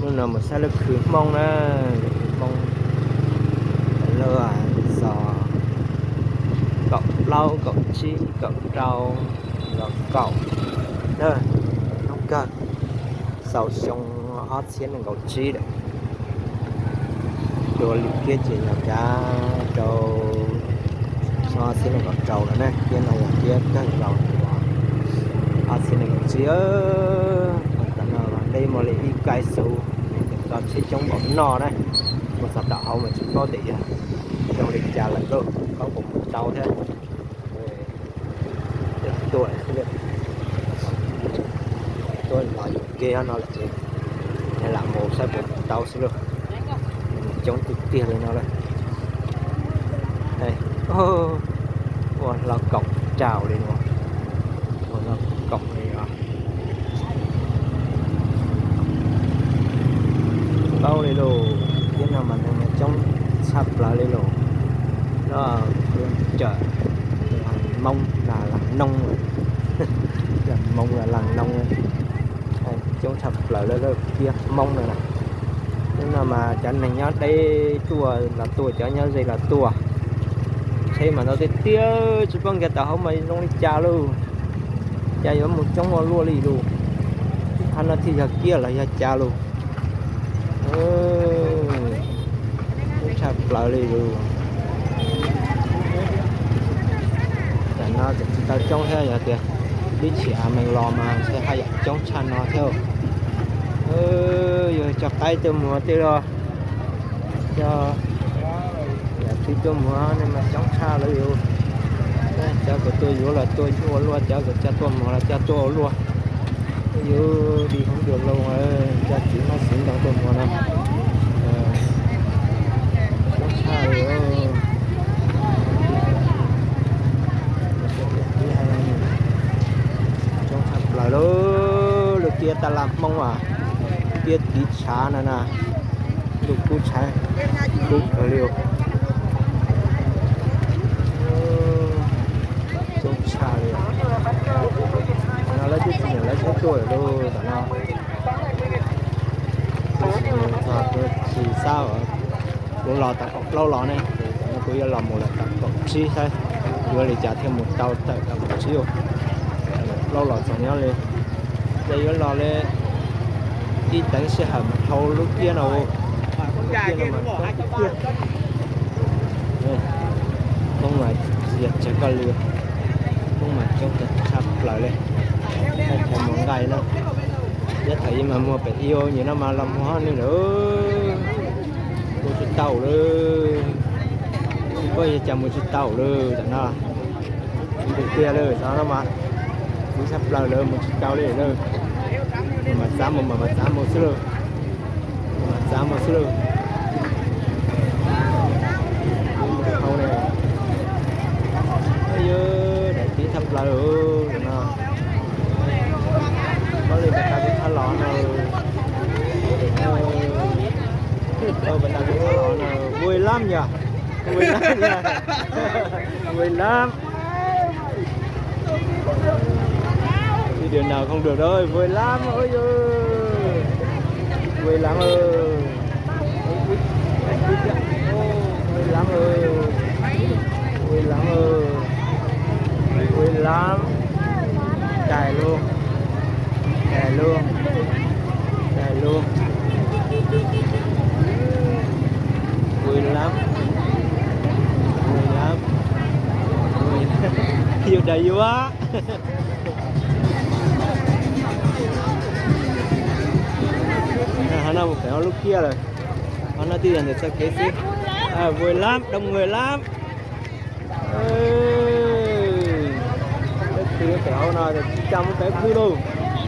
Hnub no mus saib lub khw Hmoob na, khw Hmoob lub xyoo kaum plaub kaum tsib kaum rau los kaum na, hnub kawg, xaus xyoo ob txhiab nees nkaum tsib lawm. Dua lwm kiab ces yog kav rau xyoo ob txhiab nees nkaum rau lawm na, kiab no yog kiab kawg nkaus, ob txhiab nees nkaum tsib. Tam no deb muaj li ib kai xuv, txog tsheb coob npaum no na, mus txog tom hauv mas tsis paub tias yog zoo li cas lawm lauj, paub puas mus tau thiab. Tuaj xwb, tuaj los yuam kev no lawm ces lam mus saib puas mus tau xwb lauj. Coob tiag tiag li no lawm. Ua hlo kaum rau li no, ua hlo kaum li os. Paub li lauj, kiab no mas neeg coob tshaj plaws li lauj. Cawm Hmoob las las noog, Hmoob las las noog, coob tshaj plaws lawm kiab Hmoob no na. Hnub no mas cov neeg nyob deb tuaj los tuaj, cov nyob ze los tuaj. Tsheb mas ntau tiag tiag, tsis paub nkag tom hauv mas zoo li cas lauj. Cas yuav mus coob ua luaj li lauj. Qhov no thiaj yog kiab los yog cas lauj. Coob tshaj plaws li lauj. Tam no tseem tsis tau coob thiab, yog tias ib chim av mees los mas ntshe haj yam coob tshaj no thiab. Yuav coj qaib tuaj muag tej los, coj yam twg tuaj muag ne mas coob tshaj lawm yus. Cov kom tuaj yuav los tuaj ua luaj, cov kom coj tuaj muag los coj tuaj ua luaj. Yus di hoob dua loo, coj txiv hmab txiv ntoo tuaj muag no, coob tshaj li. Coob tshaj plaws lauj, lub kiab tab laj Hmoob as, kiab tiv tshav na na, lub kub tshav kub kawg li. Coob tshaj li. No lawv twb tsis nyiam lawv sib tuaj lawm lauj tam no. Tsis xav, kuv los tau kaum plaub los ne, kuv yuav los mus lawm tau kaum tsib saib yuav li cas thiaj mus tau tawm tau kaum tsib. Kaum plaub los txog nyob li, ces yuav los li ib teev sij hawm mas dhau lub kiab no. Lub kiab no mas tiag, Hmoob mas tsis yog tsawg koj li, Hmoob mas coob tshaj plaws li. Thaum mus nqaij no, thiab thaum ub mas muag pem ib ub, nim no mas los mus hauv no lawm, mus tsis tau lawm. Tsis paub yog cas mus tsis tau lawm tam no. Ntws tiag lawm tam no mas, ntws tshaj plaws lawm, mus tsis tau li lawm. Mas txav mus mas, mas txav mus xwb lawm. Mas txav mus xwb lawm. Hau ne, yuav daim tib tshaj plaws lawm no. Pab li pab tau kuv tshaj los no, pab tau kuv tshaj los no, vui lắm nhỉ, vui lắm nhỉ, vui lắm. Video nào không được rồi, vui lắm, ôi giời. Vui lắm ơi. Vui lắm ơi. Vui lắm ơi. Vui lắm. Cay luôn. Cay luôn. Cay luôn. Vui lắm. Vui lắm. Vui lắm. Yêu đời yêu á. Hov no mus pem lub kiab lawm. Hov no twb yog ntawm txoj kev xwb. Vui lắm, đông người lắm. Peb pw pem hauv no, tsis tau mus pem pw lauj.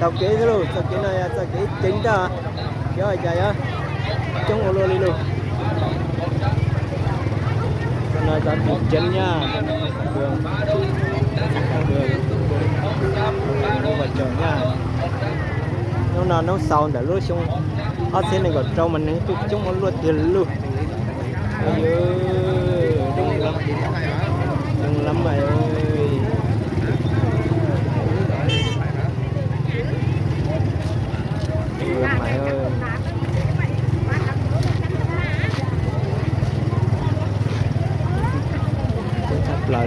Taug kev xwb lauj, txoj kev no yog txoj kev ceev tag. Yog ua cas yog coob ua luaj li lauj. Cov no cov tus ceev nyab, hnub no hnub xaus ntawm lub xyoo ob txhiab nees nkaum rau mas neeg tuaj coob ua luaj tiag lauj. Đông lắm, đông lắm mày ơi. Đông lắm mày ơi.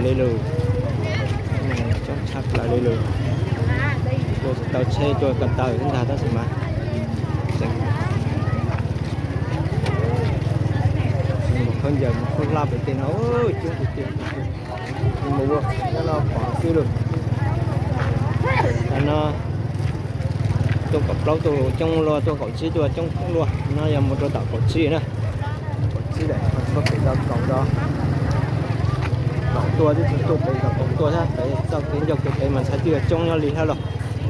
Li lus, coob tshaj plaws li lus. Tuaj tsis tau tsheb, tuaj ko taw xwb ntag tab sis mas tseem mus khaub ncaws mus khaub hlab pem tej no coob tiag tiag. Mus ua nyob no pom xwb lus. Tam no tuaj kaum plaub tuaj coob luaj, tuaj kaum tsib tuaj coob coob luaj, no yog mus rau tom kaum tsib na. Kaum tsib lawm, txog pem tau kaum, kaum tuaj twb tsis tuaj pem, kaum kaum tuaj thiab, pem txoj kev ncauj kev pem mas ntshai twb yuav coob nyob li thiab los.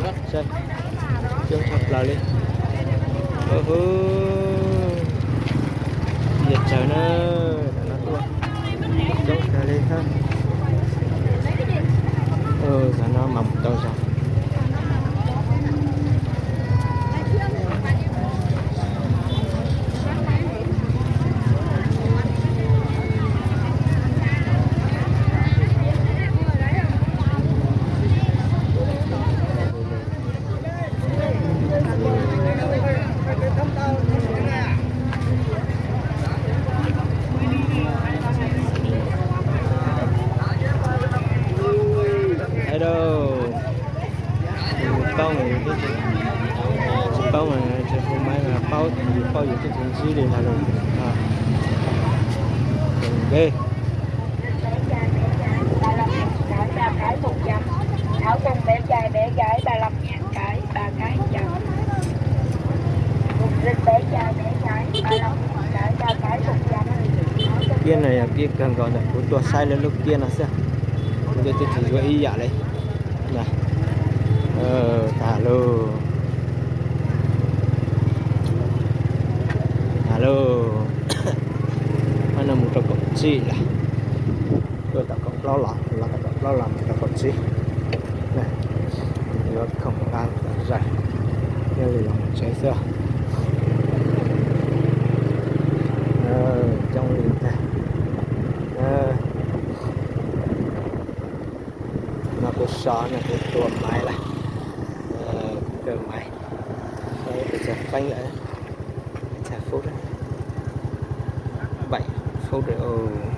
Coob tshaj plaws li. Yog tsawg na, tam no tuaj coob kawg li thiab. Zaum no mas mus tau zog. Hello. Tsis paub mas yus twb tsis, tsis paub mas tsis hu maiv mas paub, yus paub yus twb tsis ntsib li ntag lauj. Npe. Kiab no yog kiab kawg nkaus ntawm kuv tuaj saib lawv lub kiab no xwb. Kuv twb tsis yuav ib yam li. Tag lauj. Tag lauj. Mas no mus rau kaum tsib lawm. Tuaj tom kaum plaub los, los tom kaum plaub los mus rau kaum tsib. Yuav khoom nqa zais, thiaj li los mus tsev xwb. Coob li ntag. No kuv so no kuv tua maiv lawm, kaw maiv, pes tsawg feeb lawm, pes tsawg phút, bảy phút rồi.